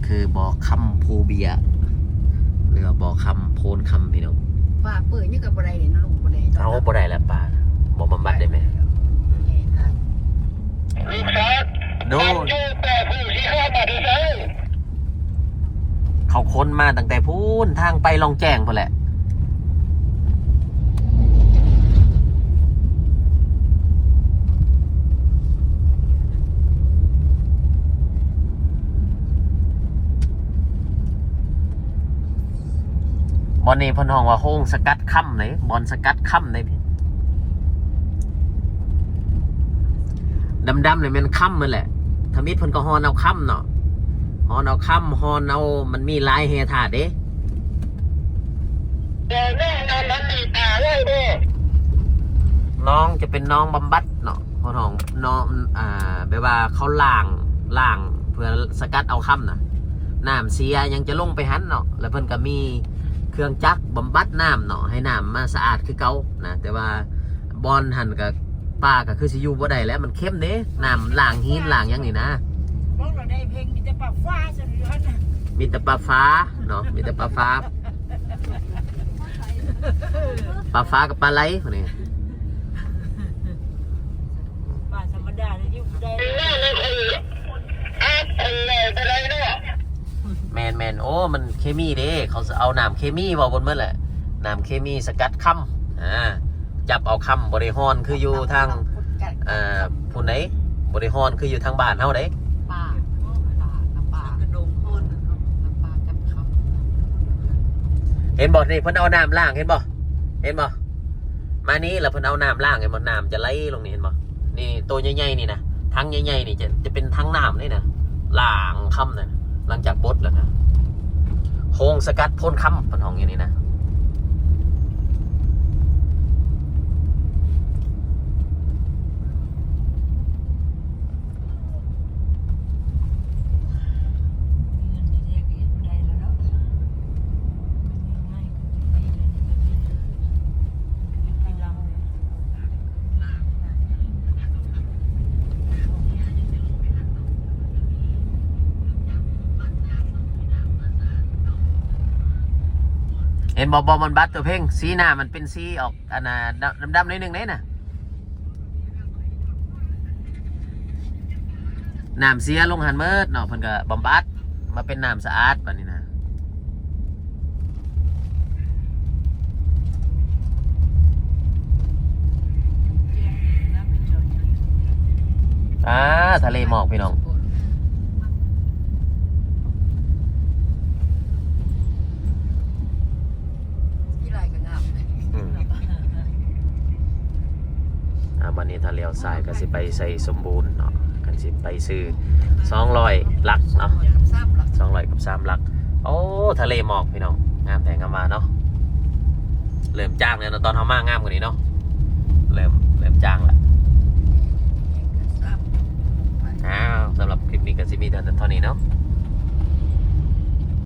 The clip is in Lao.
ຄືບໍ່ຄຳພູເບຍ ຫຼືວ່າບໍ່ຄຳໂພນຄຳ ພີ່ນ້ອງ. ປາເປີດຫຍັງກໍບໍ່ໄດ້ເນາະ ລົງບໍ່ໄດ້ ເອົາ ບໍ່ໄດ້ແລ້ວປາ ບໍ່ບຳບັດໄດ້ແມ່. ລູກສາວ ໂດຍ ເຈົ້າແຕ່ຜູ້ທີ່ເຂົ້າມາແຕ່ໃສ? ເຂົາຂົນມາຕັ້ງແຕ່ພຸ້ນ ທາງໄປລ່ອງແຈ້ງພຸ້ນແຫຼະ. ບ່ອນນີ້ເພິ່ນຮ້ອງວ່າໂຮງສະກັດຄຳເດ້ ບ່ອນສະກັດຄຳເດ້. ດຳໆນີ້ແມ່ນຄຳໝົດແຫຼະ ທຳອິດເພິ່ນກໍຮ່ອນເອົາຄຳເນາະ ຮ່ອນເອົາຄຳ ຮ່ອນເອົາ ມັນມີຫຼາຍແຮ່ທາດເດ້. ແຕ່ນ້ອງນັ້ນມັນມີຕາໄວ້ເດ້ ນ້ອງຈະເປັນນ້ອງບຳບັດເນາະ ເພິ່ນຮ້ອງນ້ອງ ອ່າ ແບບວ່າເຂົາລ້າງ ລ້າງເພື່ອສະກັດເອົາຄຳນະ ນ້ຳເສຍຫຍັງຈະລົງໄປຫັ້ນເນາະ ແລ້ວເພິ່ນກໍມີເຄື່ອງຈັກບຳບັດນ້ຳເນາະ ໃຫ້ນ້ຳມາສະອາດຄືເກົ່ານະ ແຕ່ວ່າບ່ອນຫັ້ນກໍ ປາກໍຄືຊິຢູ່ບໍ່ໄດ້ແລ້ວ ມັນເຄັມເດ້ ນ້ຳລ້າງຫີນລ້າງຫຍັງນີ້ນະ. ບອກແລ້ວໄດ້ເພງມີແຕ່ປາຟ້າຊັ້ນຢູ່ຫັ້ນນະ ມີແຕ່ປາຟ້າເນາະ ມີແຕ່ປາຟ້າ ປາຟ້າກັບປາໄຫຼພຸ້ນນີ້ ປາທຳມະດານີ້ຢູ່ບໍ່ໄດ້. ແມ່ນໆ ໂອ້ ມັນເຄມີເດ້ ເຂົາເອົານ້ຳເຄມີ ເວົ້າເບິດໝົດແຫຼະ ນ້ຳເຄມີສະກັດຄຳ ອ່າ ຈັບເອົາຄຳ ບໍ່ໄດ້ຮ້ອນຄືຢູ່ທາງ ອ່າ ພຸ້ນໃດ ບໍ່ໄດ້ຮ້ອນຄືຢູ່ທາງບ້ານເຮົາໃດ. ປາ ປາ ນ້ຳປາ ກະດົງຮ້ອນນະເນາະ ນ້ຳປາກັບຄຳ. ເຫັນບໍ່ນີ້ ເພິ່ນເອົານ້ຳລ້າງ ເຫັນບໍ່ ເຫັນບໍ່ ມານີ້ ແລ້ວເພິ່ນເອົານ້ຳລ້າງ ເຫັນບໍ່ ນ້ຳຈະໄຫຼລົງນີ້ ເຫັນບໍ່. ນີ້ໂຕໃຫຍ່ໆນີ້ນະ ຖັງໃຫຍ່ໆນີ້ຈະ ຈະເປັນຖັງນ້ຳເດ້ນະ ລ້າງຄຳນະ ຫຼັງຈາກບົດແລ້ວນະ ໂຮງສະກັດໂພນຄຳ ເພິ່ນຮ້ອງຢູ່ນີ້ນະ. ເຫັນບໍ່ ບໍ່ ມັນບັດຕົວເພັງ ສີໜ້າມັນເປັນສີອອກ ອັນນ່າ ດຳໆໜ້ອຍໜຶ່ງເດ້ນະ ນ້ຳເສຍລົງຫັ້ນໝົດເນາະ ເພິ່ນກໍບຳບັດມາເປັນນ້ຳສະອາດບາດນີ້ນະ. ອ່າ ທະເລໝອກພີ່ນ້ອງ ທີ່ຫຼາຍກໍງາມ. ອືມ ອ່າ ບັດນີ້ຖ້າລ້ຽວຊ້າຍກໍຊິໄປໄຊສົມບູນເນາະ ຄັນຊິໄປຊື່ສອງຮ້ອຍຫຼັກເນາະ ສອງຮ້ອຍກັບສາມຫຼັກ ສອງຮ້ອຍກັບສາມຫຼັກ. ໂອ້ ທະເລໝອກພີ່ນ້ອງ ງາມແທ້ງາມວ່າເນາະ ເລີ່ມຈາງແລ້ວເນາະ ຕອນເຮົາມາງາມກວ່ານີ້ເນາະ.